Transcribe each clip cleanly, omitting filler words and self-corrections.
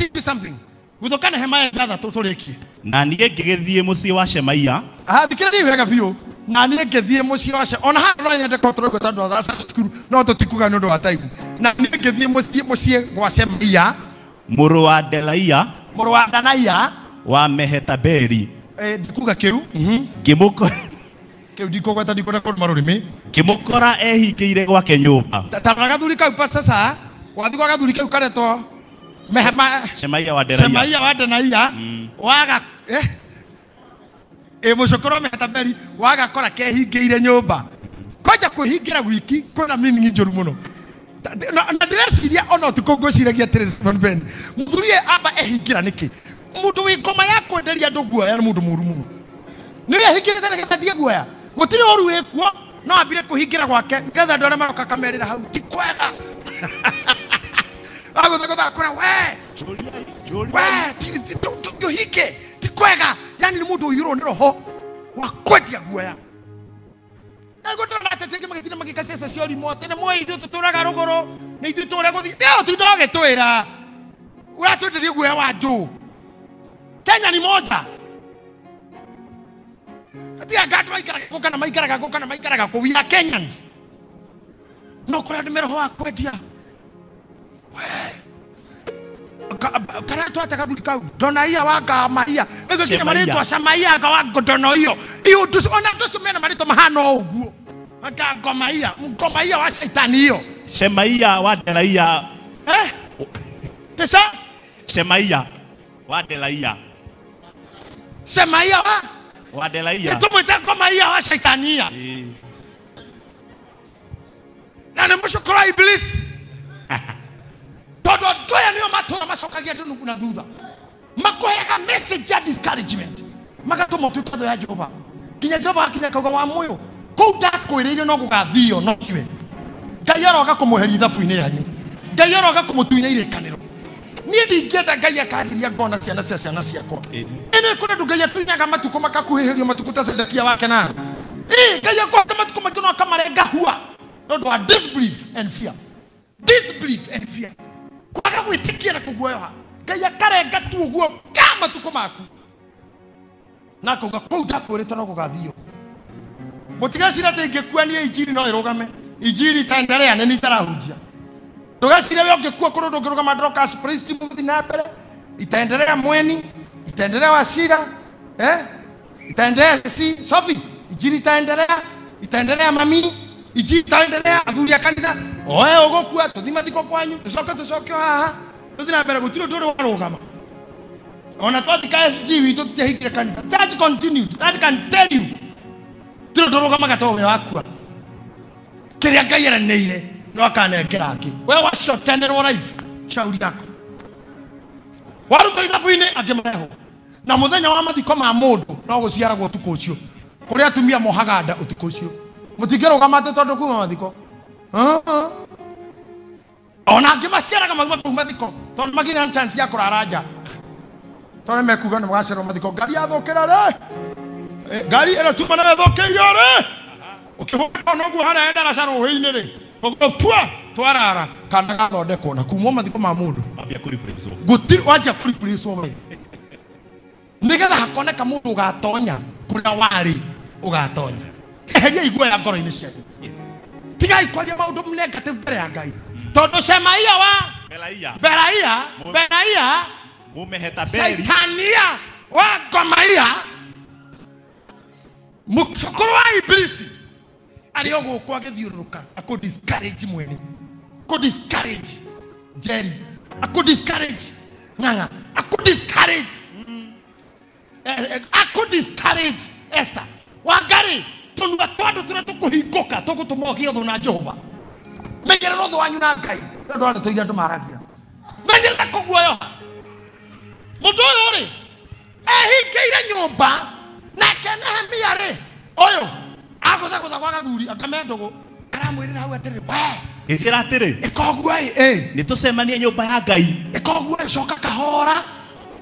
teach you something. Guthoka Nehemia 6 tũrĩkie. Na niĩ ngĩgĩthiĩ mũciĩ wa Shemaia. Ah, thikĩrĩria wega biũ. Na niĩ ngĩthiĩ mũciĩ wa Shemaia. Ona haha no nyende korwo tũraigua tondũ wa Sunday school, no tũtikuga nĩ ũndũ wa time. Na niĩ ngĩthiĩ mũciĩ gwa Shemaia. Mũrũ wa Delaia. Mũrũ wa Danaia. Wa Mehetabeli. Ndikuga kĩu. Kĩu ndikũgweta, ndikwenda kũrũma rũrĩmĩ. Ngĩmũkora ehingĩire gwake nyũmba. Ta rora gathuri kau pa sasa, wathiĩ gwa gathuri kau karetwo Mehema Shemaia wa Delaia. Shemaia wa Delaia. Waga mũcũkũrũ wa Mehetabeli wagakora kehingĩire nyũmba. Kwanja kwĩhingĩra gwiki kwĩna meaning njũru mũno. Na ndĩreciria ona ũtukũ ngwĩciragia atĩrĩ Simon Ben, mũthuri ũyũ amba ehingĩra nĩkĩ? Mũndũ wĩ ngoma ya kwenderia andũ guoya nĩ mũndũ mũũru mũno. Nĩ ehingĩrĩte nĩgetha ndie guoya. Gũtirĩ ũru wĩkuo, no ambire kũhingĩra gwake nĩgetha andũ arĩa maroka kamerĩra hau ti kwega. Agũthagũtha akũra we. We, ti ti kwega. Yani nĩ mũndũ ũiyũrwo nĩ roho wa kwendia guoya. Nĩguo ndĩrona ateti angĩ magĩtinda magĩka ciaca cia ũrimũ atĩ nĩ mũĩ ithuĩ tũtũraga rũgũrũ, nĩ ithuĩ tũrĩa gũthiĩ. Nĩ ũtinda ũgĩtwĩra. Ũratwenderia guoya wa andũ. Kenya ni moja. Ati anga andũ maikaraga kũ kana maikaraga kũ kana maikaraga kũ. We are Kenyans. No kũrĩa andũ me roho wa kwendia. We. Karetwo atĩa gathuri kau? Donaia wa Ngamaia. Nĩguo nginya marĩtwa Shemaia anga wa Donoio. Iyo ũndũ ũcio, ona andũ acio mena marĩtwa mahana o ũguo. Anga Ngomaia, Ngomaia wa Shaitani iyo. Shemaia wa Delaia. Tesa? Shemaia wa Delaia. Shemaia wa? Wa Delaia. Nĩtũmwĩte Ngomaia wa Shaitani. Na nĩ mũcũkũrũ wa Ibilisi. Tondũ andũ aya nĩo matũra macokagia andũ na thutha. Makũheaga message ya discouragement. Magatũma ũtuĩke thũ ya Jehova. Nginya Jehova akinya akauga wa muoyo, kũu ndakwĩrĩire no gũgathio no tiwe. Ngai aroga kũmweheria ithabu-inĩ rĩanyu. Ngai aroga kũmũtunya irĩkanĩro. Niĩ ndingĩenda Ngai akagiria ngona ciana cia ciana ciakwa. Ĩno ĩkũrĩ andũ Ngai atunyaga matukũ makakuhĩhĩrio matukũ ta Zedekia wa Kenana. Ngai akwaga matukũ maingĩ no akamarenga hua. Nĩ ũndũ wa disbelief and fear. Disbelief and fear. Kwaga gwĩtĩkia na kũguoyoha. Ngai akarenga tu ũguo ka matukũ maku. Na akauga kũu ndakwĩrĩte no gũgathio. Mũtigacire atĩ ingĩkua niĩ injiri no ĩrũgame. Injiri itaendelea nĩ nitarahunjia. Ndũgecire we ũngĩkua kũrĩ ũndũ ũngĩrũgama Dorcas Praise Team gũthiĩ na mbere. Itaendelea Mweni, itaendelea Wachira, Itaendelea si Sophie, injiri itaendelea, itaendelea mami, injiri itaendelea athuri a kanitha. Oe ũgũkua tũthiĩ mathiko kwanyu, tũcoke tũcoke haha, tũthiĩ na mbere gũtirĩ ũndũ ũrĩ warũgama. Ona twathika SG witũ tũtiahingire kanitha. Church continued. That can tell you. Tũtirĩ ũndũ ũrũgamaga tondũ wĩra wakua. Kĩrĩa Ngai eranĩire no akanengera angĩ. We wacotenerwo life shauri yako. Warutwo ithabu-inĩ angĩ marehwo. Na mũthenya wa mathiko ma mũndũ no gũciaragwo ũtukũ ũcio. Kũrĩa atumia mohaga nda ũtukũ ũcio. Mũtingĩrũgama atĩ tondũ kuma mathiko. Ona angĩ maciaraga mauma kũu mathiko tondũ magĩrĩ na chance ya kũrara nja. Tondũ mekuga nĩ mũgacererwo mathiko. Ngari yathũkĩra rĩ? Ngari ĩrĩa tuma nayo ĩthũkĩire rĩ? Ũkĩhũka ona ũguo harĩa ndaraca rũĩ-inĩ rĩ? Ũguo tua twarara kana gathondekwo na kumwo mathiko ma mũndũ. Wambia kũreplace-wo. Gũtirĩ wanjia kũreplace-wo we. Nĩgetha hakoneka mũndũ ũgatonya kũrĩa warĩ ũgatonya. Eheria iguoya ngoro-inĩ cianyu. Tigai kwaria maũndũ negative mbere ya Ngai. Tondũ Shemaia wa Belaia. Belaia, Benaia, Mumehetabeli. Shaitania wa Ngomaia, mũcũkũrũ wa Ibilisi arĩ o gũkũ agĩthiũrũrũka akũ discourage mwene, akũ discourage Jerry, akũ discourage Ng'ang'a, akũ discourage akũ discourage Esther. Wangari, tũnua twa andũ tũrĩa tũkũhingũka tũgũtũma ũgĩe ũthũ na Jehova. Menyerera ũthũ wanyu na Ngai. Nĩ ũndũ wa ndeto iria andũ maragia. Menyerera kũguoyoha. Mũndũ ũyũ rĩ, ehingĩire nyũmba nake Nehemia rĩ, ũyũ agũthagũtha gwa gathuri akame ndũgũ, aramwĩrĩra hau atĩrĩ, we Ngĩkĩra atĩrĩ, ĩka ũguo ĩ, nĩ tũcemanie nyũmba ya Ngai. Ĩka ũguo ĩ, coka kahora,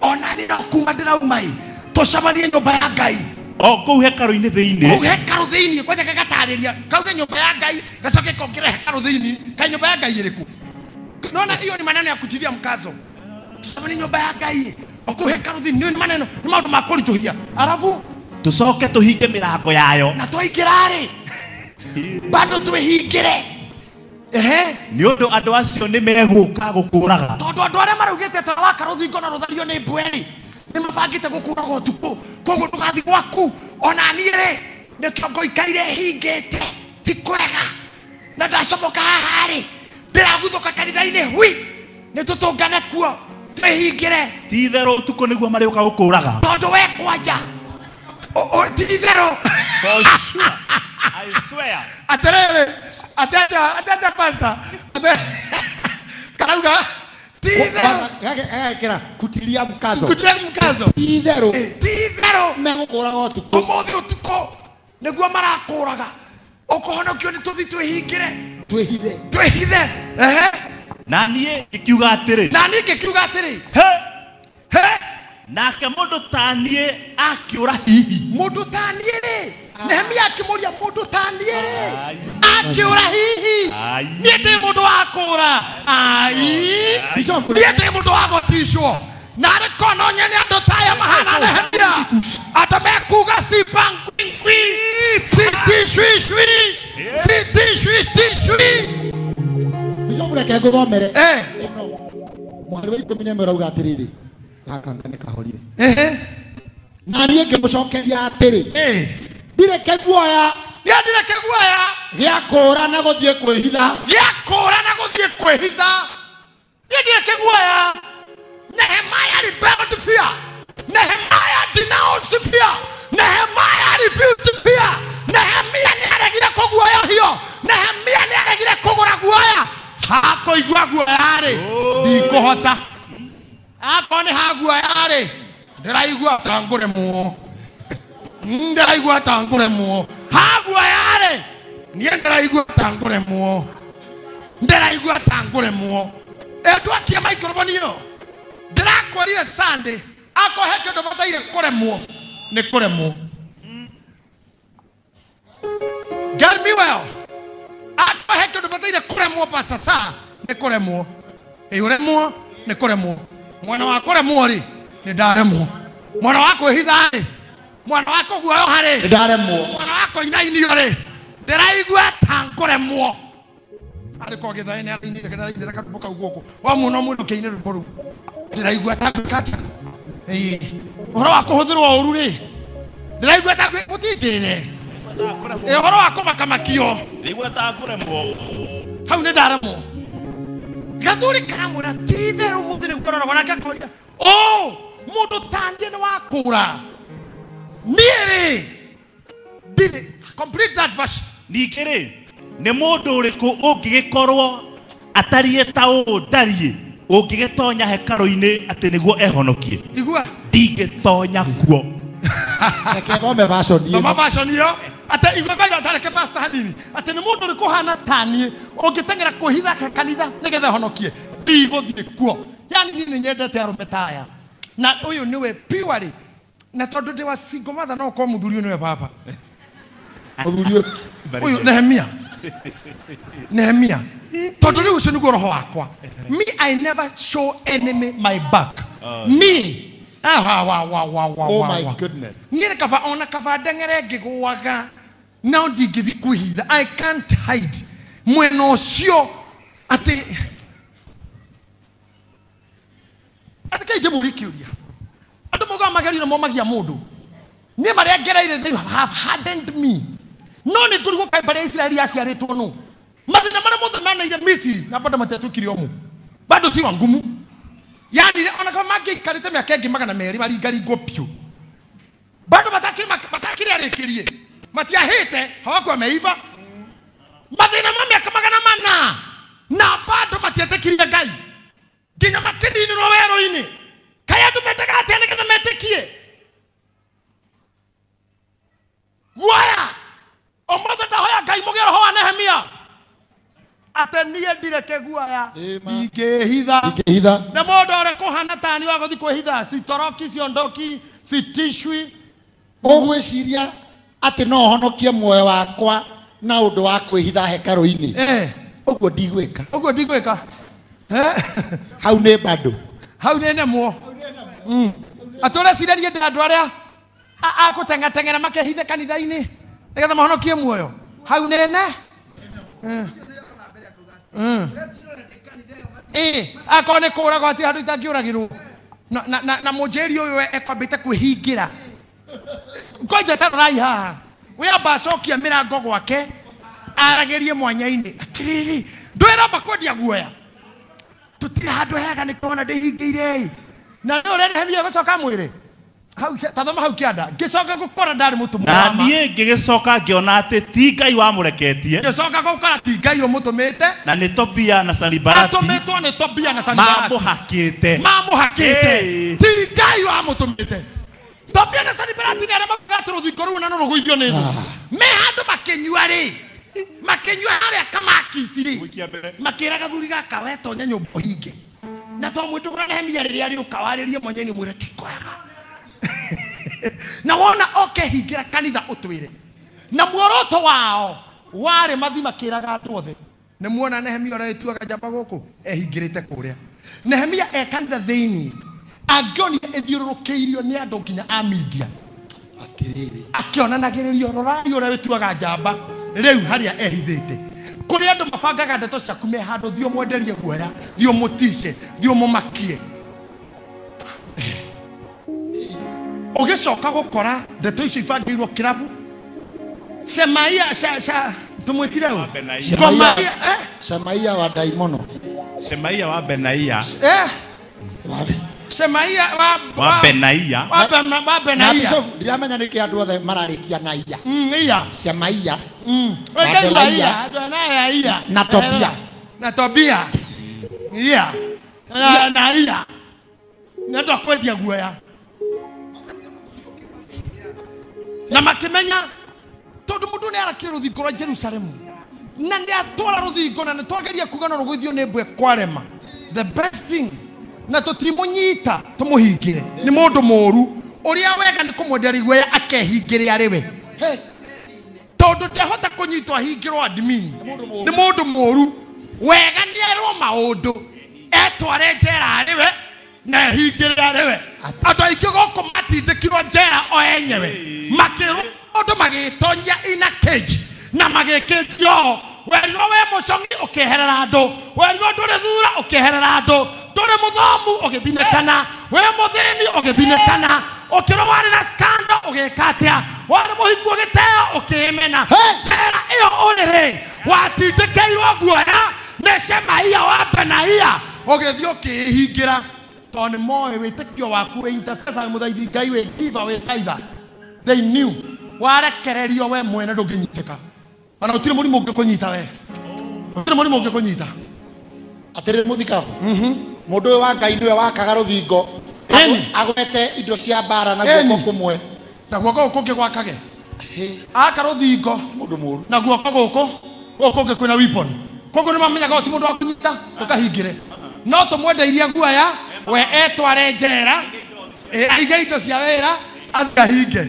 ona nĩ no kuma ndĩrauma ĩ, tũcemanie nyũmba ya Ngai. O kũu hekarũ-inĩ thĩinĩ. Kũu hekarũ thĩinĩ, kwanja gagatarĩria, kauge nyũmba ya Ngai, gacoke kongere hekarũ thĩinĩ, kaĩ nyũmba ya Ngai ĩrĩkũ? Naona hiyo ni maneno ya kutilia mkazo. Tucemanie nyũmba ya Ngai okũu hekarũ thĩinĩ nĩ maneno nĩ maũndũ ma kũritũhia arabu Tũcoke tũhinge mĩrango yayo. Na twaingĩra rĩ bado twĩhingĩre. Ehe. Nĩ ũndũ andũ acio nĩ megũka gũkũraga. Tondũ andũ arĩa maraugĩte ta waka rũthingo na rũthario nĩ mbwe-rĩ nĩ mabangĩte gũkũraga ũtukũ koguo ndũgathiĩ gwaku ona niĩ rĩ nĩkĩo ngoikaire hingĩte ti kwega na ndacomoka haha rĩ ndĩraguthũka kanitha-inĩ hui nĩ tũtũngane kuo twĩhingĩre. Ti itherũ ũtukũ nĩguo marĩũka gũkũraga. Tondũ we kwanja ti itherũ. For sure. I swear. Atĩrĩrĩ atete pastor karauga ti itherũ gagekĩra kutilia mkazo. Kutilia mkazo. Ti itherũ. Ti itherũ megũkũraga ũtukũ. Ũmũthĩ ũtukũ nĩguo marakũraga. Ũkũhonokio nĩ tũthiĩ twĩhingĩre. Twĩhithe. Twĩhithe. Ehe. Na niĩ ngĩkiuga atĩrĩ. Na niĩ ngĩkiuga atĩrĩ. He. He. Nake mũndũ ta niĩ akĩũra hihi. Mũndũ ta niĩ rĩ. Nehemia akĩmũria mũndũ ta niĩ rĩ. Akĩũra hihi. Niĩ ndĩ mũndũ wa kũũra. Ai. Niĩ ndĩ mũndũ wa gũticwo. Narĩ korwo no nyone andũ ta aya mahana Nehemia. Andũ mekuga sipangwingwi. Sitishwishwi. Sitishwitishwi. Bishop reke ngũthomere. Mũhari wa 11 ũrauga atĩrĩrĩ. Gaka nĩ kahorire. Na niĩ ngĩmũcokeria atĩrĩ. Ndirĩ kĩguoya. Niĩ ndirĩ kĩguoya. Gĩa kũũra na gũthiĩ kwĩhitha. Gĩa kũũra na gũthiĩ kwĩhitha. Niĩ ndirĩ kĩguoya. Nehemiah rebelled fear. Nehemiah denounced fear. Nehemiah refused fear. Nehemia nĩ aregire kũguoyohio. Nehemia nĩ aregire kũgũra guoya. Hakũigua guoya rĩ ndikũhota. Akorwo nĩ ha guoya rĩ ndĩraigua ta ngũremwo. Ndĩraigua ta ngũremwo. Ha guoya rĩ niĩ ndĩraigua ta ngũremwo. Ndĩraigua ta ngũremwo. Ndwakia microphone ĩyo. Ndĩrakwĩrire Sunday akorwo he kĩndũ bataire kũremwo nĩ kũremwo. Get me well. Akorwo he kĩndũ bataire kũremwo Pastor Saa nĩ kũremwo. Ĩ ũremwo nĩ kũremwo. Mwena wa kũremwo rĩ nĩ ndaremwo. Mwena wa kwĩhitha rĩ, mwena wa kũguoyoha rĩ nĩ ndaremwo. Mwena wa kũinainio rĩ ndĩraigua ta ngũremwo. Arĩ ko gĩthaĩ nĩ arainire kana arainĩra karwĩmbo kau gũkũ. Wa mũno mũndũ kĩine rwĩmbo rũu. Ndĩraigua ta ngwĩka atĩa? Ĩĩ. Ũhoro wa kũhũthĩrwo ũru rĩ ndĩraigua ta mũtinjĩre. Ũhoro wa kũmakamakio Ndĩraigua ta ngũremwo. Hau nĩ ndaremwo. Gathuri karamwĩra ti itherũ mũthĩ nĩguo ũroragwo nake akoria mũndũ ta niĩ nĩ wa kũũra. Niĩ rĩ ndirĩ. Complete that verse. Ningĩ rĩ nĩ mũndũ ũrĩkũ ũngĩgĩkorwo atariĩ ta ũũ ndariĩ ũngĩgĩtonya hekarũ-inĩ atĩ nĩguo ehonokie? Igua. Ndingĩtonya kuo. Reke thome version ĩno. Thoma version ĩyo. Atĩ igua kwanja tareke pastor hanini. Atĩ nĩ mũndũ ũrĩkũ ũhana ta niĩ ũngĩteng'era kwĩhitha kanitha nĩgetha ehonokie? Ndigũthiĩ kuo. Yani niĩ nĩ nyendete arũme ta aya. Na ũyũ nĩwe purely. Na tondũ ndĩ wa single mother no ũkorwo mũthuri ũyũ nĩwe baba. Mũthuri ũyũ. Ũyũ Nehemia. Nehemia. Tondũ rĩu ũcio nĩguo roho wakwa. Me, I never show enemy my back. Me. Ah, wa wa wa wa Oh wa. my goodness. Niĩ kaba ona kaba ndeng'ere ngĩgũaga no ndingĩthiĩ kwĩhitha. I can't hide. Mwena ũcio atĩ atĩ ndĩmũrie kĩũria. Andũ maugaga magerio nĩmo magia mũndũ. Niĩ marĩa ngereire they have hardened me. No nĩ ngũrigwo kaĩ mbarĩ ya Isiraeli yaciarĩtwo nũ. Mathĩna marĩa mothe maneire Misiri na bado matiatuĩkire omũ. Bado si wa ngumu. Yani ona kama mangĩikarĩte mĩaka ĩngĩ 200 maringaringwo piũ. Bado matakĩrĩ arĩkĩrie. Matiahĩte hawakuwa meiva. Mathĩna ma mĩaka 400 na bado matietĩkirie Ngai. Nginya makĩninĩrwo werũ-inĩ. Kaĩ andũ mendaga atĩa nĩgetha metĩkie? Guoya. Ũmũthĩ ndahoya Ngai mũgĩe roho wa Nehemia. Atĩ niĩ ndirĩ kĩguoya. Ndingĩhitha. Ndingĩhitha. Na mũndũ ũrĩa kũhana ta niĩ wa gũthiĩ kwĩhitha sitoroki siondoki sitishwi. Ũgwĩciria atĩ no honokie muoyo wakwa na ũndũ wa kwĩhitha hekarũ-inĩ? Ũguo ndigwĩka. Ũguo ndigwĩka. Hau nĩ bado. Hau nĩ nemwo. Atĩ ũrecirĩria ndĩ andũ arĩa akũteng'ateng'era makehithe kanitha-inĩ nĩgetha mahonokie muoyo. Hau nĩ ne. Akorwo nĩ kũragwo hatirĩ handũ itangĩũragĩrwo. Na mũnjĩri ũyũ ekwambĩte kwĩhingĩra. Ngoja tarorai haha. We amba acokia mĩrango gwake aragĩrie mwanya-inĩ. Atĩrĩrĩ, ndwĩramba kwendia guoya. Tũtirĩ handũ hega nĩ kuona ndĩhingĩire. Na rĩu ũrĩa Nehemia gũcoka mwĩrĩ. Hau tathoma hau kĩanda. Ngĩcoka gũkora ndarĩ mũtũmwo Na niĩ ngĩgĩcoka ngĩona atĩ ti Ngai wamũreketie. Ngĩcoka gũkora ti Ngai ũmũtũmĩte. Na nĩ Tobia na Sanibalati. Atũmĩtwo nĩ Tobia na Sanibalati. Mamũhakĩte. Mamũhakĩte. Ti Ngai wamũtũmĩte. Tobia na Sanibalati nĩ arĩa maugaga atĩ rũthingo rũu na no rũgũithio nĩ thũ. Me handũ makĩnyua rĩ. Makĩnyua harĩa kamakici rĩ. Makĩra gathuri gaka we tonya nyũmba ũhinge. Na to mwĩtũgũra Nehemia rĩrĩa rĩũka warĩrie mwanya-inĩ mwĩre ti kwega. Na wona oke hingĩra kanitha ũtwĩre. Na muoroto wao warĩ mathi makĩraga andũ othe. Nĩ muona Nehemia ũrĩa ĩtuaga njamba gũkũ ehingĩrĩte kũrĩa. Nehemia e kanitha thĩinĩ angĩonire ĩthiũrũrũkĩirio nĩ andũ nginya a media. Atĩrĩrĩ. Akĩonanagĩrĩrio rorai ũrĩa wĩtuaga njamba rĩu harĩa ehithĩte. Kũrĩ andũ mabangaga ndeto ciaku me handũ, thiĩ ũmwenderie guoya, thiĩ ũmũtice, thiĩ ũmũmakie. Ũgĩcoka gũkora ndeto icio ibangĩirwo kĩrabu. Shemaia, tũmwĩtire ũ? Gomaia, Shemaia wa Daimono. Shemaia wa Benaia. Shemaia wa Benaia. Wa Benaia. Na Bishop, ndiramenya nĩkĩ andũ othe mararĩkia na ia. Ia. Shemaia. Wa Benaia. Benaia. Na Tobia. Na Tobia. Ia. Na ia. Nĩ andũ a kwendia guoya. Na makĩmenya tondũ mũndũ nĩ arakire rũthingo rwa Jerusalemu na nĩ atwara rũthingo na nĩ twageria kuga no rũgũithio nĩ mbwe kwarema. The best thing na tũtimũnyita tũmũhingĩre nĩ mũndũ mũũru. Ũrĩa wega nĩ kũmwenderia guoya akehingĩre arĩ we. Tondũ ndahota kũnyitwo ahingĩrwo admin nĩ mũndũ mũũru. Wega nĩ erwo maũndũ etware njera arĩ we na ehingĩre arĩ we. Andũ aingĩ gũkũ matindĩkirwo njera o enyewe. Makĩrwo maũndũ magĩtonya in a cage na magĩkĩtio. Werirwo we mũcong'i ũkĩeherera andũ, werirwo ndũrĩ thura ũkĩeherera andũ, ndũrĩ mũthomu ũgĩthinĩkana, we mũthĩni ũgĩthinĩkana, ũkĩrwo warĩ na scandal ũgĩka atĩa, warĩ mũhiku ũgĩteo ũkĩĩmena. Njera ĩyo ũrĩ rĩ watindĩkĩirwo guoya nĩ Shemaia wa Benaia ũgĩthiĩ ũkĩĩhingĩra. Tondũ nĩ moĩ wĩtĩkio waku wĩ intercessor, wĩ mũthaithi Ngai, wĩ giver, wĩ tither. They knew warekererio we mwene ndũngĩnyitĩka. Ona gũtirĩ mũrimũ ũngĩkũnyita we. Gũtirĩ mũrimũ ũngĩkũnyita. Atĩrĩrĩ mũthikabu. Mũndũ ũyũ wa Ngai nĩwe wakaga rũthingo. Agwete indo cia mbara na guoko kũmwe. Na guoko gũkũ kũngĩ gwakage. Aka rũthingo. Mũndũ mũũru. Na guoko gũkũ gũkũ kũngĩ kwĩna weapon. Koguo nĩ mamenyaga ti mũndũ wa kũnyita tũkahingĩre. No tũmwendeirie guoya we etware njera, aige indo cia wĩra athiĩ ahinge.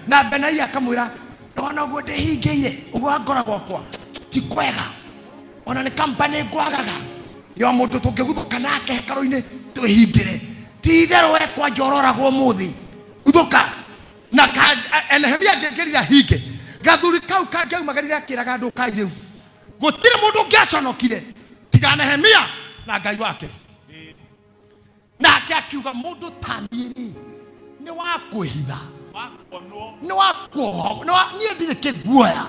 Na Benaia akamwĩra ona ũguo ndĩhingĩire ũguo ngora gwakwa ti kwega, ona nĩ company ngwagaga ya mũndũ tũngĩguthũka nake hekarũ-inĩ twĩhingĩre. Ti itherũ we kwanja ũroragwo ũmũthĩ guthũka. Na Nehemia angĩkĩrire ahinge gathuri kau kangĩaumagarire akĩraga andũ kai rĩu gũtirĩ mũndũ ũngĩaconokire tiga Nehemia na Ngai wake. Nake akiuga mũndũ ta niĩ rĩ nĩ wa kwĩhitha, nĩ wa kuohwo, niĩ ndirĩ kĩguoya,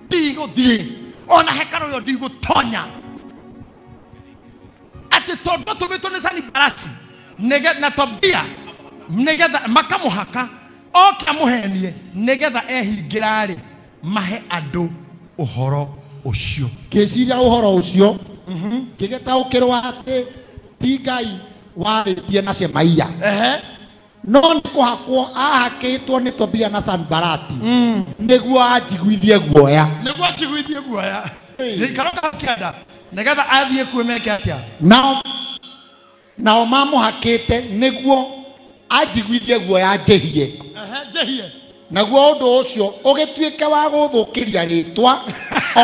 ndigũthiĩ ona hekarũ ĩyo ndigũtonya. Atĩ tondũ tũmĩtwo nĩ Sanibalati na Tobia nĩgetha makamũhaka oke amũhenie nĩgetha ehingĩra rĩ mahe andũ ũhoro ũcio. Ngĩciria ũhoro ũcio ngĩgĩtaũkĩrwo atĩ ti Ngai warĩtie na Shemaia. No nĩ kũhakwo ahakĩtwo nĩ Tobia na Sanbalati nĩguo anjiguithie guoya. Nĩguo anjiguithie guoya. Gĩikaro kĩanda nĩgetha athiĩ kuo meke atĩa? Nao mamũhakĩte nĩguo anjiguithie guoya njĩhie. Njĩhie. Naguo ũndũ ũcio ũgĩtuĩke wa gũthũkĩria rĩtwa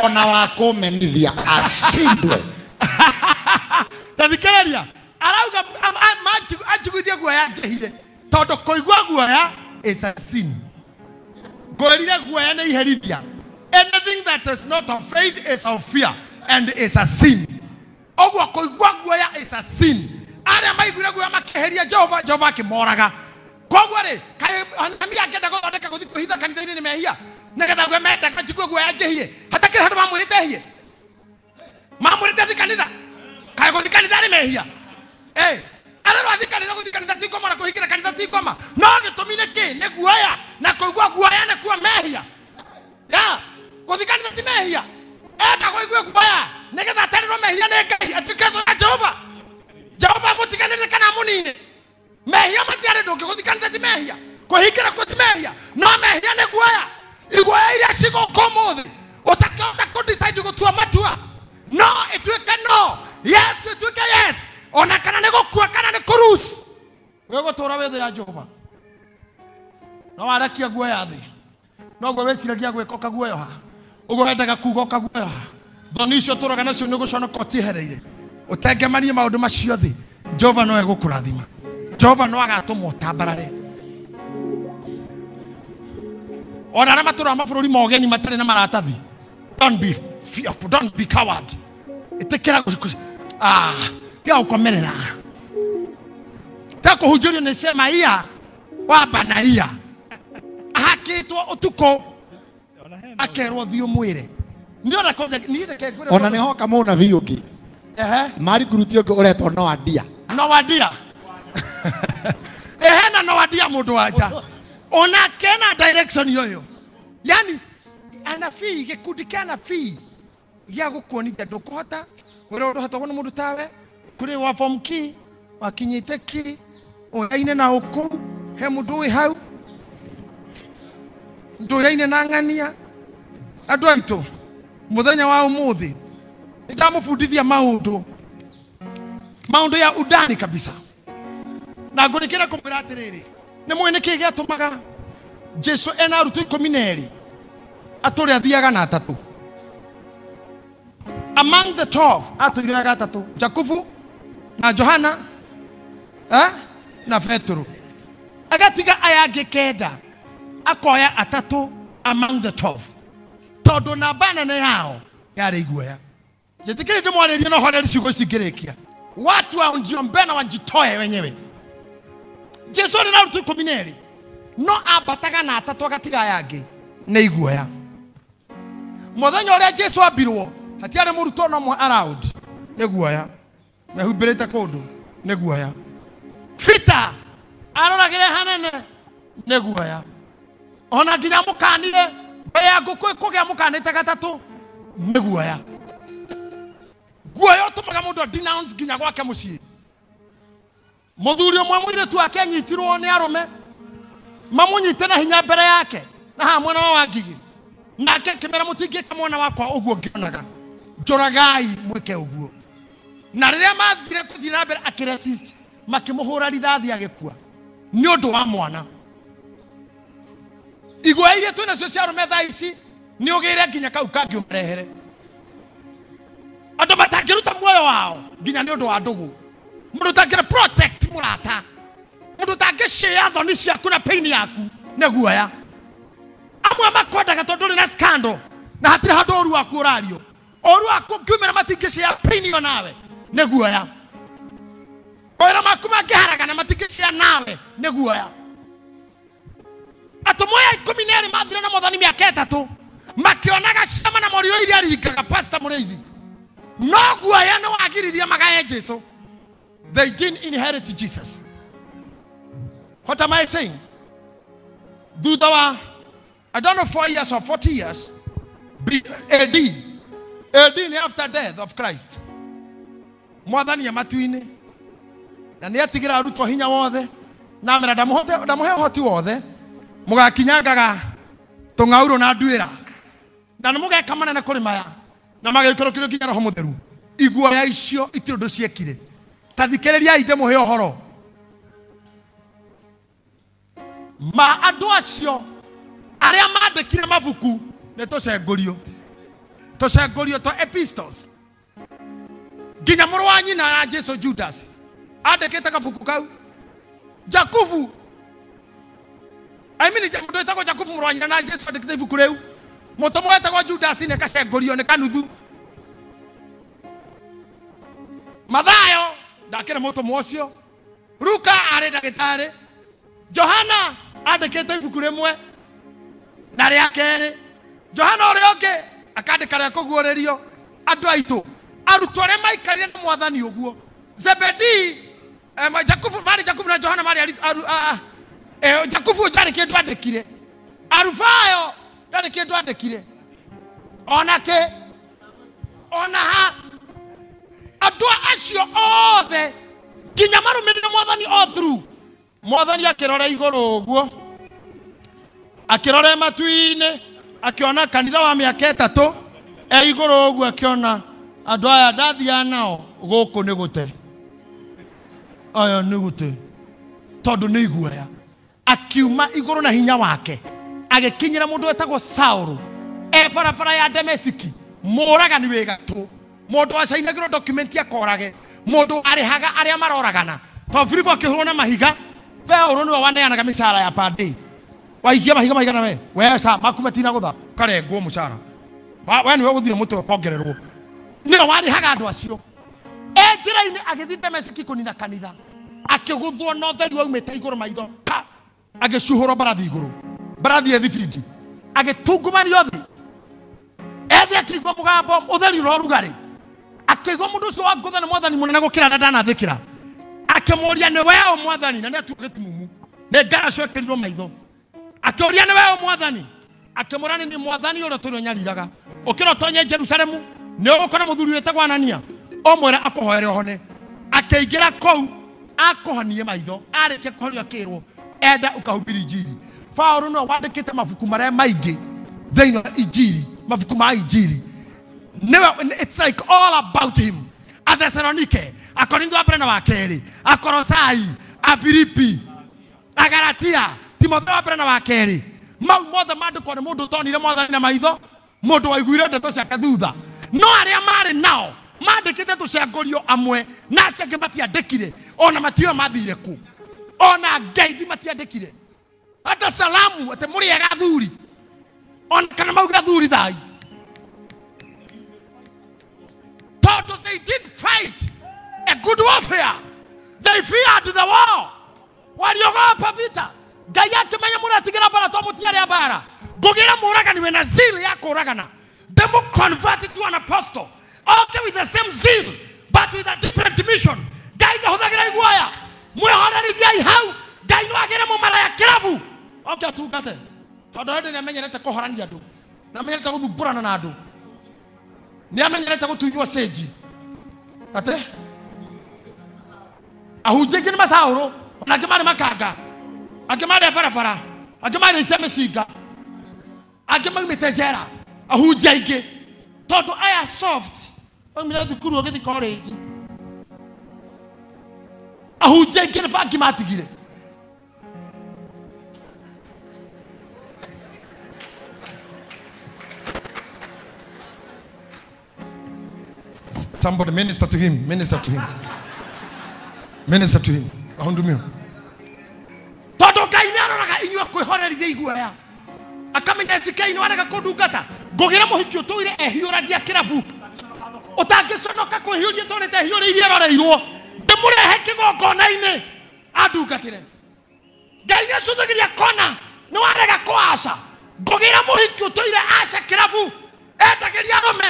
ona wa kũmenithia acindwe. Ta thikĩrĩria. Arauga anjiguithie guoya njĩhie tondũ kũigua guoya is a sin. Ngwĩrire guoya nĩ iherithia. Anything that is not of faith is of fear and is a sin. Ũguo kũigua guoya is a sin. Arĩa maiguire guoya makĩeheria Jehova, Jehova akĩmoraga. Koguo rĩ, Nehemia angĩenda gũthondeka gũthiĩ kwĩhitha kanitha-inĩ nĩ mehia nĩgetha gwe mendaga njigue guoya njĩhie, hatakĩrĩ handũ mamwĩrĩte hie, mamwĩrĩte thiĩ kanitha, kaĩ gũthiĩ kanitha nĩ mehia? Arerwo athiĩ kanitha, gũthiĩ kanitha ti ngoma na kũhingĩra kanitha ti ngoma, no gĩtũmi nĩ kĩ? Nĩ guoya, na kũigua guoya nĩkuo mehia. Ya gũthiĩ kanitha ti mehia, enda kũigua guoya nĩgetha atarĩrwo mehia nĩ Ngai, atuĩke thũ ya Jehova. Jehova amũtiganĩrie kana amũnine. Mehia matiarĩ ndũngĩ, gũthiĩ kanitha ti mehia, kũhingĩra kuo ti mehia, no mehia nĩ guoya. Iguoya iria cigũka ũmũthĩ ũtakĩhota kũ-decide gũtua matua, no ĩtuĩke no, yes ĩtuĩke yes, ona kana nĩ gũkua kana nĩ kũruci, wĩgũtũra wĩ thũ ya Jehova. No warekia guoya thĩ, noguo wĩciragia gwĩka ũkaguoyoha, ũguo wendaga kuga ũkaguoyoha. Thoni icio ũtũraga nacio nĩ gũconoka ũtiehereire, ũtengemanie maũndũ macio thĩ. Jehova no egũkũrathima, Jehova no agatũma ũtambarare. Ona arĩa matũraga mabũrũri ma ũgeni matarĩ na maratathi, don't be fearful, don't be coward. Ĩtĩkĩra tiga gũkomerera, tiga kũhunjĩrio nĩ Shemaia wa Banaia ahakĩtwo ũtukũ akerwo thiĩ ũmwĩre. Ona nĩ hoka mũnabii ũngĩ marikuruti ũngĩ ũretwo Noadia. Noadia ehena Noadia mũndũ wa nja ona kena direction yoyo, yani anabii, gĩkundi kĩa anabii gĩa gũkuonithia ndũkũhota wĩra ũndũhotagwo nĩ mũndũ tawe, kũrĩ wa form key wakinyĩte ki ũyaine na ũkũ he mũndũ wĩ hau ndũyaine na ng'ania. Andũ aitũ mũthenya wa ũmũthĩ nĩndamũbundithia maũndũ maũndũ ya undani kabisa, na ngũrĩkĩra kũmwĩra atĩrĩrĩ, nĩ mũĩ nĩkĩĩ gĩatũmaga Jesu ena arutwo 12 atũre athiaga na atatũ? Among the 12 atũire gatatũ, Jakubu na Johana na Petero, agatiga aya angĩ 9 akoya atatũ among the 12 tondũ namba nene yao yarĩ iguoya. Njĩtĩkĩrĩ ndĩmwarĩrie no horeri ciugo ici ngĩrĩkia. Watu hao ndio mbena wajitoe wenyewe. Jesu arĩ na arutwo 12 no ambataga na atatũ agatiga aya angĩ nĩ iguoya. Mũthenya ũrĩa Jesu ambirwo hatiarĩ mũrutwo no mwe around nĩ guoya, mehumbĩrĩte kũndũ nĩ guoya. Peter aroragĩre hanene nĩ guoya, ona nginya mũkanire mbere ya ngũkũ kũgĩa mũkanĩte gatatũ nĩ guoya. Guoya ũtũmaga mũndũ denounce nginya gwake mũciĩ. Mũthuri ũmwe mũirĩtu wake anyitirwo nĩ arũme mamũnyite na hinya mbere yake na haha mwena wa Wangigĩ, nake akĩmera mũtingĩka mwana wakwa ũguo ngĩonaga, njũragai mwĩke ũguo. Na rĩrĩa mathire kũthiĩ na mbere akĩresist, makĩmũhũra rithathi agĩkua nĩ ũndũ wa mwana. Iguoya iria twĩ nacio cia arũme thaa ici nĩ ũgĩre nginya kau kangĩ ũmarehere. Andũ matangĩruta muoyo wao nginya nĩ ũndũ wa ndũgũ, mũndũ ũtangĩra protect mũrata, mũndũ ũtangĩshare thoni ciaku na pain yaku nĩ guoya. Amwe makwendaga tondũ ũrĩ na scandal na hatirĩ handũ ũru waku ũrario, ũru waku ũngiumĩra matingĩshare pain ĩyo nawe nĩ guoya. Mawĩra maku mangĩharagana matingĩshare nawe nĩ guoya. Atũmwo aya 12 mathire na Mwathani mĩaka 3 makĩonaga ciama na morirũ iria aringaga. Pastor Mũrĩithi, no guoya nĩ wagiririe magae Jesu. They didn't inherit Jesus. What am I saying? Thutha wa, I don't know, 4 years or 40 years AD, AD ni after death of Christ, Mwathani e matu-inĩ na nĩ atigĩra arutwo hinya wothe na amera ndamũhe ũhoti wothe, mũgakinyangaga tũng'aurũ na nduĩra na nĩ mũgeka manene kũrĩ maya, na magĩikũrũkĩrio nginya Roho Mũtheru. Iguoya icio itirĩ ũndũ ciekire. Ta thikĩrĩriai ndĩmũhe ũhoro ma andũ acio arĩa mandĩkire mabuku nĩ tũcengũrio, tũcengũrio twa epistles nginya mũrũ wa nyina na Jesu Judas Andĩkĩte kabuku kau. Jakubu, I mean mũndũ wĩtagwo Jakubu mũrũ wa nyina na Jesu andĩkĩte ibuku rĩu. Mũtũmwo wetagwo Judas nĩ kacengũrio nĩ kanuthu. Mathayo ndakĩrĩ mũtũmwo ũcio. Luka arĩ ndagĩtarĩ. Johana andĩkĩte ibuku rĩmwe na rĩa kerĩ. Johana ũrĩa ũngĩ akandĩka rĩa kũguũrĩrio. Andũ aitũ arutwo arĩa maikarire na mwathani ũguo. Zebedii, Jakubu, marĩ Jakubu na Johana marĩ Jakubu ndarĩ kĩndũ andĩkire. Arufayo ndarĩ kĩndũ andĩkire. Ona kĩ, ona ha. Andũ acio othe nginya marũmĩrĩre mwathani all through. Mwathani akĩrora igũrũ ũguo, akĩrora matu-inĩ, akĩona kanitha wa mĩaka 3 e igũrũ ũguo, akĩona andũ aya ndathiaga nao gũkũ nĩ gũte, aya nĩ gũte, tondũ nĩ iguoya. Akiuma igũrũ na hinya wake agĩkinyĩra mũndũ wetagwo Saũlũ e barabara ya Dameski, mũragani wĩ gatũ, mũndũ wacainagĩrwo document akorage, mũndũ arĩhaga arĩa maroragana. Tondũ Filipo akĩhũrwo na mahiga, Paũlũ nĩwe waneanaga mĩcara ya per day. Waikia mahiga maigana we, we ca maku matinagũtha, ũkarengwo mũcara. We nĩwe ũgũthire mũtwe ũkongererwo. Nĩwe warĩhaga andũ acio. E njĩra-inĩ agĩthiĩ Dameski kũnina kanitha, akĩgũthwo na ũtheri waumĩte igũrũ maitho, pa, agĩcuhũrwo mbarathi igũrũ, mbarathi ĩ thibindi, agĩtungumanio thĩ. Ethe akĩigua mũgambo ũtheri ũrĩa ũrugarĩ, akĩigua mũndũ ũcio wangũtha nĩ mwathani mũnene gũkĩra arĩa ndanathĩkĩra. Akĩmũũria nĩ we ũ mwathani, na nĩ atuo gĩtumumu, nĩ ngaracu ekĩrirwo maitho. Akĩũria nĩ we ũ mwathani, akĩmũra nĩ niĩ mwathani ũrĩa tũrĩ ũnyariraga. Ũkĩra ũtonye Jerusalemu, nĩ ũgũkora mũthuri wĩtagwo Anania, ũmwĩre akũhoere ũhone. Akĩingĩra kũu akũhonie maitho, arĩkia kũhorio akĩrwo enda ũkahubiri injiri. Paũlũ nĩwe wandĩkĩte mabuku marĩa maingĩ thĩinĩ wa injiri, mabuku ma injiri. Nĩwe, it's like all about him. Athesalonike, Akorintho wa mbere na wa kerĩ, Akolosai, Afilipi, Agalatia, Timotheo wa mbere na wa kerĩ. Mau mothe mandĩkwo nĩ mũndũ ũtonire mwathani na maitho, mũndũ waiguire ndeto ciake thutha. No arĩa marĩ nao mandĩkĩte tũcengũrio amwe, na acio angĩ matiandĩkire, ona matiũĩ mathire kũ, ona ngeithi matiandĩkire, hata salamu atĩ mũrĩ ega athuri, ona kana mauge athuri thai. Tondũ they didn't fight a good warfare, they feared the war. Waliogopa vita. Ngai akĩmenya mũratigĩra mbara to mũtiarĩ a mbara. Ngũgĩra mũragani wĩna zeal ya kũragana, ndĩmũ convert to an apostle, okay, with the same zeal but with a different mission. Ngai ndahũthagĩra iguoya, mwĩhorerithiai hau. Ngai no agĩre mũmara ya kĩrabu oke atungate, tondũ hĩndĩ nĩamenyerete kũhorania andũ, nĩamenyerete gũthumbũrana na andũ, nĩamenyerete gũtunywo cĩnji. Atĩ ahunjia aingĩ nĩ macaũrũ, ona angĩ marĩ makanga, angĩ marĩ a barabara, angĩ marĩ icia mĩcinga, angĩ maumĩte njera. Ahunjia aingĩ tondũ aya soft maumire thukuru ũgĩthiĩ college. Ahunjia aingĩ nĩ bangi matigire. Somebody minister to him, minister to him, minister to him. Ahundumiwe. Tondũ Ngai nĩaroraga inyuĩ kwĩhorerithia iguoya, akamenya cikai nĩ warega kũndungata. Ngũgĩra mũhiki ũtũire ehiũragia kĩrabu, ũtangĩconoka kwĩhiũria tũrĩte ehiũrĩirie eroreirwo, ndĩmũrehe kĩgongona-inĩ andungatĩre. Ngai nĩacũthagĩria kona nĩ warega kũaca. Ngũgĩra mũhiki ũtũire aca kĩrabu, endagĩria arũme,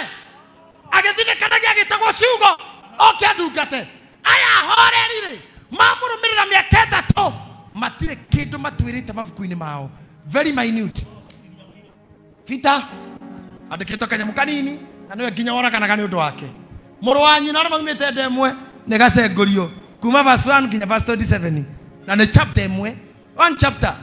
agĩthinĩkanagia agĩtagwo ciugo oke andungate. Aya ahoreri-rĩ, mamũrũmĩrĩra mĩaka 3, matirĩ kĩndũ matuĩrĩte mabuku-inĩ mao, very minute. Peter andĩkĩtwo kanyamũ kanini, na nĩwe nginya woraganaga nĩ ũndũ wake. Mũrũ wa nyina arĩa maumĩte nda ĩmwe nĩ gacengũrio kuma verse 1 nginya verse 27, na nĩ chapter ĩmwe, one chapter.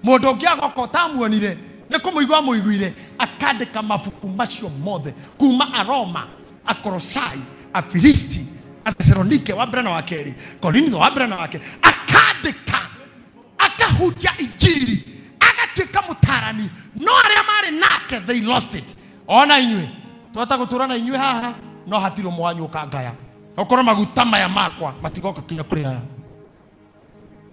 Mũndũ ũngĩ agoka ũtamuonire nĩ kũmũigua amũiguire, akandĩka mabuku macio mothe kuma Aroma, Akolosai, Afilisti, Athesalonike wa mbere na wa kerĩ, Korintho wa mbere na wa kerĩ, akandĩka, akahunjia injiri, agatuĩka mũtarani. No arĩa marĩ nake they lost it. Ona inyuĩ twahota gũtũra na inyuĩ haha, no hatirĩ ũmwe wanyu ũkangaya. Okorwo maguta maya makwa matigoka kinya kuri aya.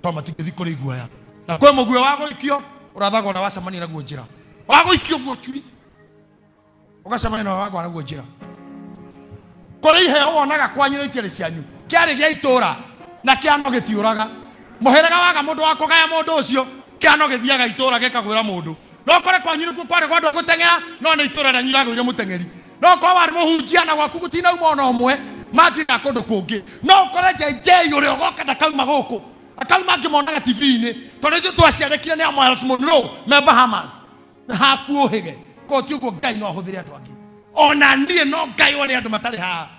To matingĩthiĩ kũrĩ iguoya. Na kwĩ mũguĩ wa gũikio ũrathagwo na wacemania naguo njĩra. Wa gũikio guo curi. Ũgacemania na wagwa naguo njĩra. Kũrĩ iheo wonaga kwanyu na itiarĩ cianyu. Kĩarĩ gĩa itũra na kĩano gĩtiũraga. Mũhĩrĩga waga mũndũ wa kũgaya mũndũ ũcio, kĩano gĩthiaga itũra gĩkagwĩra mũndũ. No kore kwanyu nĩkuo kwarĩ kwa andũ a gũteng'era, no nĩ itũra rĩanyu rĩragũire mũteng'eri. No korwo warĩ mũhunjia na gwaku gũtinauma ona ũmwe, matuĩka kũndũ kũngĩ. No ũkore JJ ũrĩa ũgoka ndakauma gũkũ. Akauma ngĩmonaga TV-inĩ, tondũ ithuĩ twaciarĩkire nĩ a Miles Monroe me Bahamas. Haku ũhĩge. Ko ti ũguo Ngai no ahũthĩre andũ angĩ. Ona niĩ no Ngai ũrĩa andũ matarĩ haha.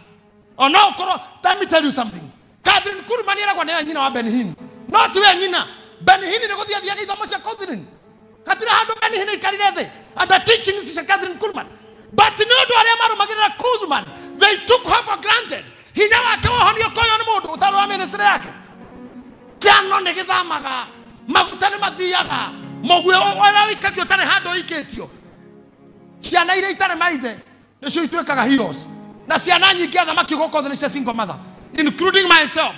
Ona ũkorwo, let me tell you something. Catherine Kuhlman nĩeragwo nĩwe nyina wa Benny Hinn. No tiwe nyina. Benny Hinn nĩ gũthiĩ athiaga ithomo cia Catherine. Hatirĩ handũ Benny Hinn aikarire thĩ under teachings cia Catherine Kuhlman. But nĩ ũndũ arĩa marũmagĩrĩra Kuhlman, they took her for granted. Hinya wake wohonio koyo nĩ mũndũ ũtarĩ wa ministry yake. Kĩano nĩ gĩthamaga, maguta nĩ mathiaga, mũguĩ ũrĩa ũikagio ũtarĩ handũ ũikĩtio. Ciana iria itarĩ maithe nĩcio ituĩkaga heroes. Na ciana nyingĩ athamaki gũkũ thĩ nĩ cia single mother, including myself.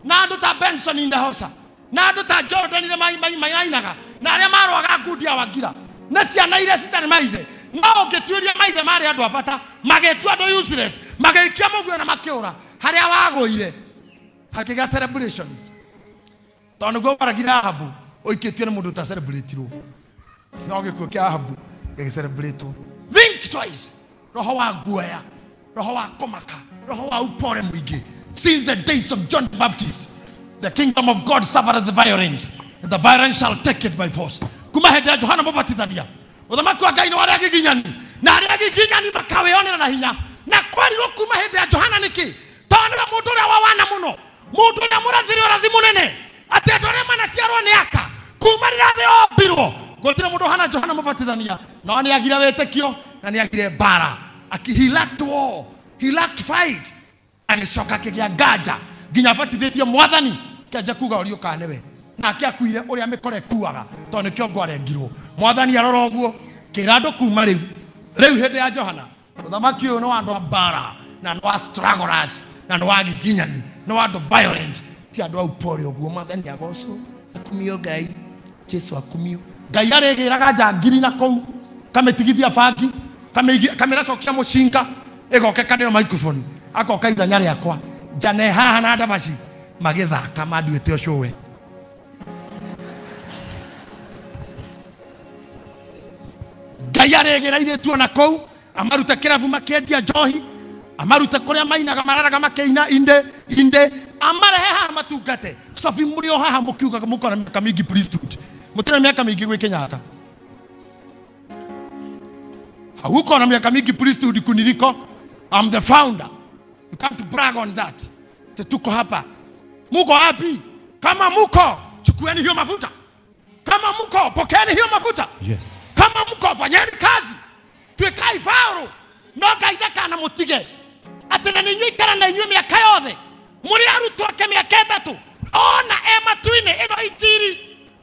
Na andũ ta Benson Indahosa, na andũ ta Jordan iria mainaga, na arĩa marũaga ngundi ya Wangira. Nĩ ciana iria citarĩ maithe. No ũngĩtuĩria maithe marĩ andũ a bata, magĩtua andũ useless, magĩikia mũguĩ na makĩũra. Harĩa wagũire hakĩgĩa celebrations. Tondũ nĩguo waragire Ahabu, ũikĩtio nĩ mũndũ ũta celebratirwo. No gĩkuũ kĩa Ahabu gĩgĩcelebratwo. Think twice. Roho wa guoya, roho wa kũmaka, roho wa upore mũingĩ. Since the days of John the Baptist, the kingdom of God suffereth the violence, and the violence shall take it by force. Kuma hĩndĩ ya Johana Mũbatithania, ũthamaki wa Ngai nĩ wa arĩa agiginyani, na arĩa agiginyani makawĩonera na hinya. Na kwerirwo kuma hĩndĩ ya Johana nĩkĩ? Tondũ nĩwe mũndũ ũrĩa wa wana mũno, mũndũ ũrĩa mũrathire ũrathi mũnene, atĩ andũ arĩa manaciarwo nĩ aka, kuma rĩrĩa thĩ yombirwo, gũtirĩ mũndũ ũhana Johana Mũbatithania. No nĩ agire wĩtĩkio na nĩ agire mbara. He lacked war, he lacked fight. Agĩcoka akĩgĩa nganja nginya abatithĩtie mwathani kĩanjia kuga ũriũ kana nĩwe. Nake akuire ũrĩa mĩkora ĩkuaga tondũ nĩkĩo ngwarengirwo. Mwathani arora ũguo kĩra andũ kuma rĩu. Rĩu hĩndĩ ya Johana ũthamaki ũyũ nĩ wa andũ a mbara na nĩ wa strugglers na nĩ wa giginyani, nĩ wa andũ violent, ti andũ a upore ũguo. Mwathani agocwo, akumio Ngai, Jesu akumio. Ngai arĩgĩraga njangiri na kũu, kamĩtigithia bangi, kamĩracokia mũcinga, ĩgoke kaneo microphone, agoka ithenya rĩakwa. Njane haha na ndabaci magĩthaka manduĩte ũcũwe. Ngai arĩgĩra airĩtu ona kũu, amarute kĩrabu makĩendia njohi, amarute kũrĩa mainaga mararaga makĩina inde inde, amarehe haha matungate. Sophie mũrĩ o haha mũkiugaga mũkona mĩaka mĩingĩ priesthood. Mũtirĩ mĩaka mĩingĩ gwĩ Kenyatta. Hauko na miaka mingi priesthood kuniliko. I'm the founder. You can't brag on that. Tuko hapa. Muko wapi? Kama muko, chukueni hiyo mafuta. Kama muko, pokeeni hiyo mafuta. Yes. Kama muko, fanyeni kazi. Tuekai fauru. No Ngai ndakana mutige. Atĩ na nĩ inyuĩ ikara na inyuĩ mĩaka yothe. Mũrĩ arutwo ake mĩaka ĩtatũ. Ona e matu-inĩ ĩno injiri.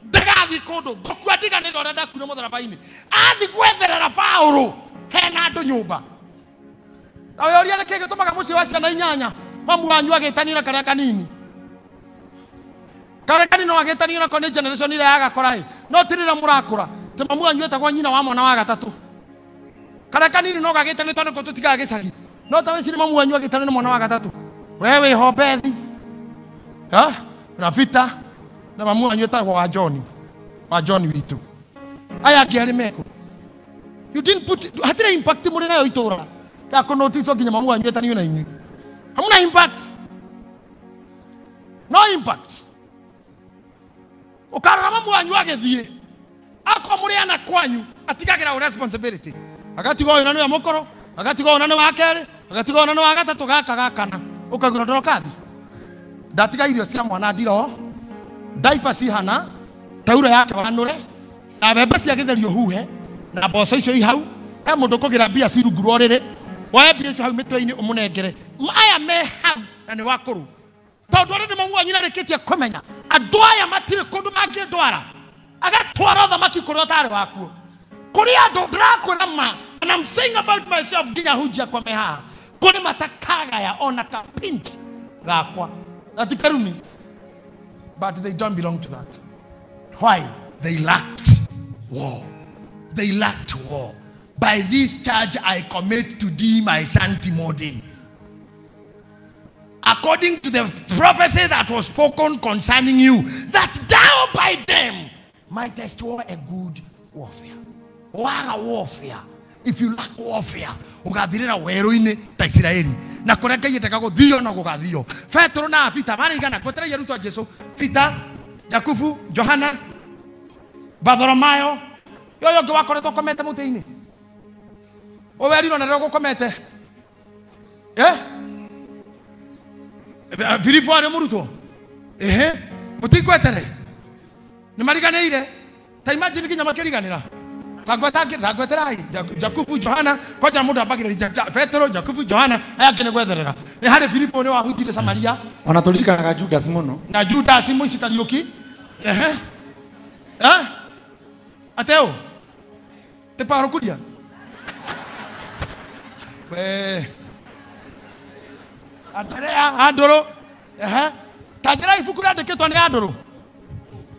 Ndagathiĩ kũndũ. Ngũkua ndiganĩrwo ũrĩa ndakuire mũtharaba-inĩ. Athiĩ gwetherera faũrũ hena andũ nyũmba. Na ũyũria nĩkĩ gĩtũmaga mũciĩ wa ciana inyanya mamu wanyu agĩtanio na karĩa kanini. Karĩa kanini no agĩtanio nako nĩ generation ĩrĩa yagakora ĩ. No ti rĩrĩa mũrakũra. Atĩ mamu wanyu etagwo nyina wa mwana wa gatatũ. Karĩa kanini no gagĩtanio tondũ nĩko tũtigaga gĩcagi. No ta wĩcirie mamu wanyu agĩtanio nĩ mwana wa gatatũ. We wĩho Bethi. Ha? Na Vita na mamu wanyu etagwo wa John. Wa John witũ. Aya angĩ arĩ mekũ. You didn't put hatirĩ impact mũrĩ nayo itũra. Ya kũ notice nginya mamu wanyu etanio na inyuĩ. Hamuna impact. No impact. Ũkarora mamu wanyu agĩthiĩ. Akorwo mũrĩ ana kwanyu atigagĩra responsibility. Agatiga ũyũ na nĩwe mũkũrũ, agatiga ũyũ na nĩ wa kerĩ, agatiga ũyũ na nĩ wa gatatũ, gaka gakana. Ũkaigua ndoroka thi. Ndatiga irio cia mwana ndiro, diaper cihana, tauro yake wanũre, na mbembe cia gĩtherio huhe, na mboco icio i hau. He mũndũ ũkũgĩra mbia ci rungu rwa ũrĩrĩ, woe mbia icio hau mĩtwe-inĩ ũmũnengere. Aya me hau na nĩ wakũrũ. Tondũ arĩa nĩ mamu wanyu nĩarĩkĩtie kũmenya andũ aya matirĩ kũndũ mangĩndwara. Agatwara ũthamaki kũrĩa ũtarĩ wakuo. Kũrĩ andũ ndĩrakwĩra ma, and I'm saying about myself nginya hunjia kwa me haha. Kũrĩ matakagaya ona kapinji gakwa. Na ti karumi. But they don't belong to that. Why? They lacked war. They lacked war. By this charge I commit to thee, my son Timothy. According to the prophecy that was spoken concerning you, that thou by them mightest war a good warfare. Waga warfare. If you lack warfare, ugathirira weru-ini ta Isiraeli. Na kuria Ngai endaga guthio no gugathio. Petero na Peter mari igana gwetereire arutwo a Jesu. Peter, Jakubu, Johana, Bartholomayo, yoyo ũngĩ wakoretwo ũkomete mũtĩ-inĩ. Ũwerirwo na rĩrĩa ũgũkomete. Eh? Filipo arĩ mũrutwo. Ehe, mũtingwetere. Nĩ mariganĩire. Ta imagine nginya makĩriganĩra. Tangweterai Jakubu, Johana, kwanja mũndũ ambagĩrĩria Petero, Jakubu, Johana, aya angĩ nĩ gwetherera. Nĩ harĩ Filipo nĩ wahunjire Samaria. Ona tũririkanaga Judas mũno. Na Judas mũici Kariũki. Ehe. Eh? Ateo. Te Paulo Kuria. We. Andrea, Andũrũ. Ehe. Ta njĩra ibuku rĩandĩkĩtwo nĩ Andũrũ.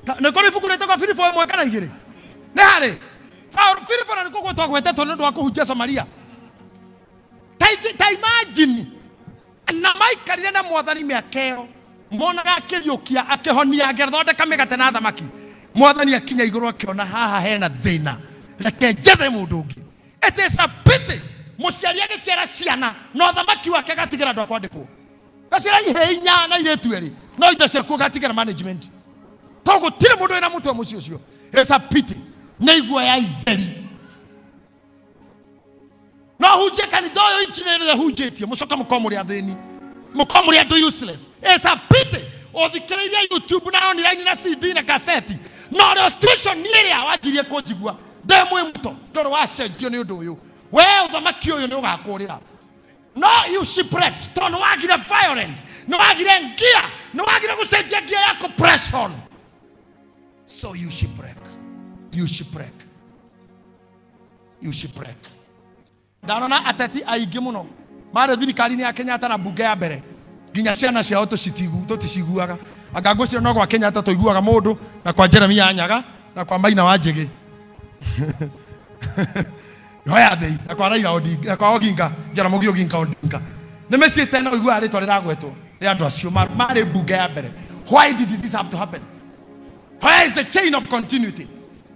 Nĩ kũrĩ ibuku rĩtagwo Filipo ĩmwe kana igĩrĩ. Nĩ harĩ. Filipo na nĩkuo gwetwo gwetetwo nĩ ũndũ wa kũhunjia Samaria. Ta imagine na maikarire na mwathani mĩaka ĩyo monaga akĩriũkia akĩhonia agĩthondeka mĩgate na thamaki. Mwathani akinya igũrũ akĩona haha hena thĩna, reke njethe mũndũ ũngĩ. It is a pity mũciari agĩciara ciana no thamaki wake agatigĩra andũ a kwandĩkwo. Gaciara ihĩĩ inya na airĩtu erĩ no indo ciakuo gatigĩra management. Tondũ gũtirĩ mũndũ wĩna mũtwe mũciĩ ũcio. It's a pity. Nĩ iguoya itheri. No hunjie kanitha ũyũ injini ĩrĩa hunjĩtie mũcoke mũkorwo mũrĩ athĩni, mũkorwo mũrĩ andũ useless. It's a pity. Ũthikĩrĩirie YouTube na online na CD na kaseti no rĩo station ĩrĩa wanjirie kũnjigua ndĩ mwĩ mũto ndũrĩ wacenjio nĩ ũndũ ũyũ. We ũthamaki ũyũ nĩ ũgakũrĩra. No you shipwrecked tondũ nĩ wagire violence, nĩ wagire ngia, nĩ wagire gũcenjia ngia ya compression. So you shipwreck. You shipwreck. You shipwreck. Ndarona ateti aingĩ mũno marĩ thirikari-inĩ ya Kenyatta na mbunge ya mbere nginya ciana ciao tũticiguaga. Anga ngwĩciria no gwa Kenyatta tũiguaga mũndũ na kwa Jeremia Nyaga na kwa Maina wa Njĩgĩ. Hoya thei na kwa Raila Odinga na kwa Oginga Jaramogi Oginga Odinga. Nĩ mĩciĩ tena ũiguaga rĩtwa rĩragwetwo rĩa andũ acio marĩ mbunge ya mbere. Why did this have to happen? Where is the chain of continuity?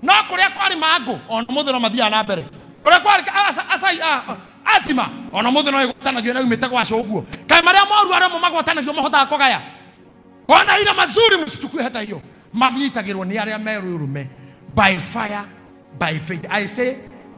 No kũrĩa kwarĩ mangũ ona mũthĩ no mathiaga na mbere. Kũrĩa kwarĩ asima ona mũthĩ no ĩgwatanagio na yumĩte gwaco ũguo. Kaĩ marĩa moru arĩa mo magwatanagio mahotaga kũgaya. Ona ila mazuri msichukue hata hiyo. Manyitagĩrwo nĩ arĩa merũrũme by fire by faith. I say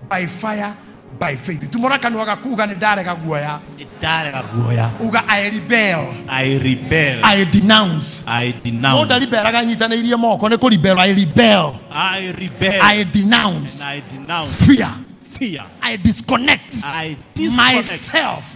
by fire by faith. Tumora kanua gakuga nĩ ndarega guoya. Ndarega guoya. Uga I rebel. I rebel. I denounce. I denounce. Mũndũ ariberaga nyitanĩirie moko nĩ kũ rebel. I rebel. I rebel. I denounce. And I denounce. Fear. Fear. I disconnect. I disconnect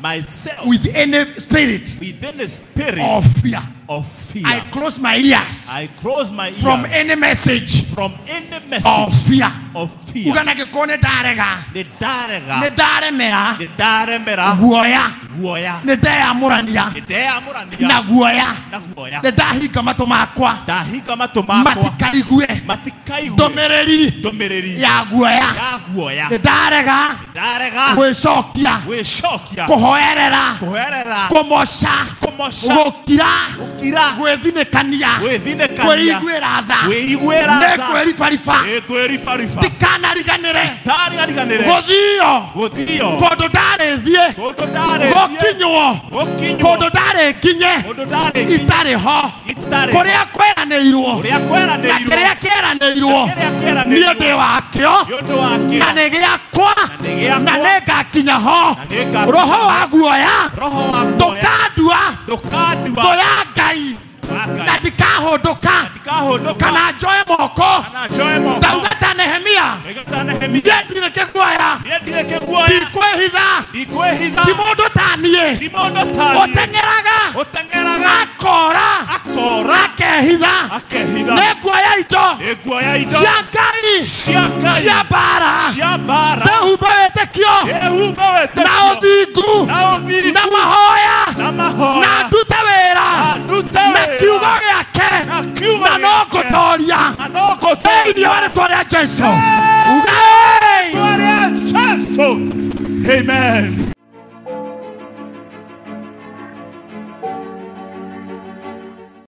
myself with any spirit. With any spirit of fear. Of fear. I close my ears. I close my ears from any message. From any message of fear. Of fear. Uga na gĩkũyũ nĩ ndarega. Nĩ ndarega. Nĩ ndaremera. Nĩ ndaremera. Guoya. Guoya. Nĩ ndeyamũrania. Nĩ ndeyamũrania. Na guoya. Na guoya. Nĩ ndahinga matũ makwa. Ndahinga matũ makwa. Matikaigue. Matikaigue. Ndũmĩrĩri. Ndũmĩrĩri. Ya guoya. Ya guoya. Nĩ ndarega. Ndarega. Gwĩcokia. Gwĩcokia. Kũhoerera. Kũhoerera. Kũmoca. Kũmoca. Gũkira. Gũkira. Gwĩthinĩkania. Gwĩthinĩkania. Kwĩiguĩra tha. Kwĩiguĩra tha. Nĩ kwĩribariba. Nĩ kwĩribariba. Ndikanariganĩre. Ndariganĩre. Gũthio. Gũthio. Kũndũ ndarĩthiĩ. Kũndũ ndarĩthiĩ. Gũkinywo. Gũkinywo. Kũndũ ndarĩ nginye. Kũndũ ndarĩ nginye. Itarĩ ho. Itarĩ ho. Kũrĩa kweranĩirwo. Kũrĩa kweranĩirwo. Na kĩrĩa kĩeranĩirwo. Na kĩrĩa kĩeranĩirwo. Niĩ ndĩ wakĩo. Nĩ ũndũ wakĩo. Na nĩ gĩakwa. Na nĩ gĩakwa. Na nĩ ngakinya ho. Na nĩ ngakinya. Roho wa guoya. Roho wa guoya. Ndũkandua. Ndũkandua. Thũ ya Ngai. Na ndikahũndũka. Kana njoe moko. Ndauga ta Nehemia. Niĩ ndirĩ kĩguoya. Ndikwĩhitha. Ti mũndũ ta niĩ. Ũteng'eraga. Akora. Akehitha. Nĩnguoya indo. Cia Ngai. Cia mbara. Ndehumba wĩtĩkio. Na ũthingu. Na Thĩinĩ wa rĩtwa rĩa Jesu. Uga Amen.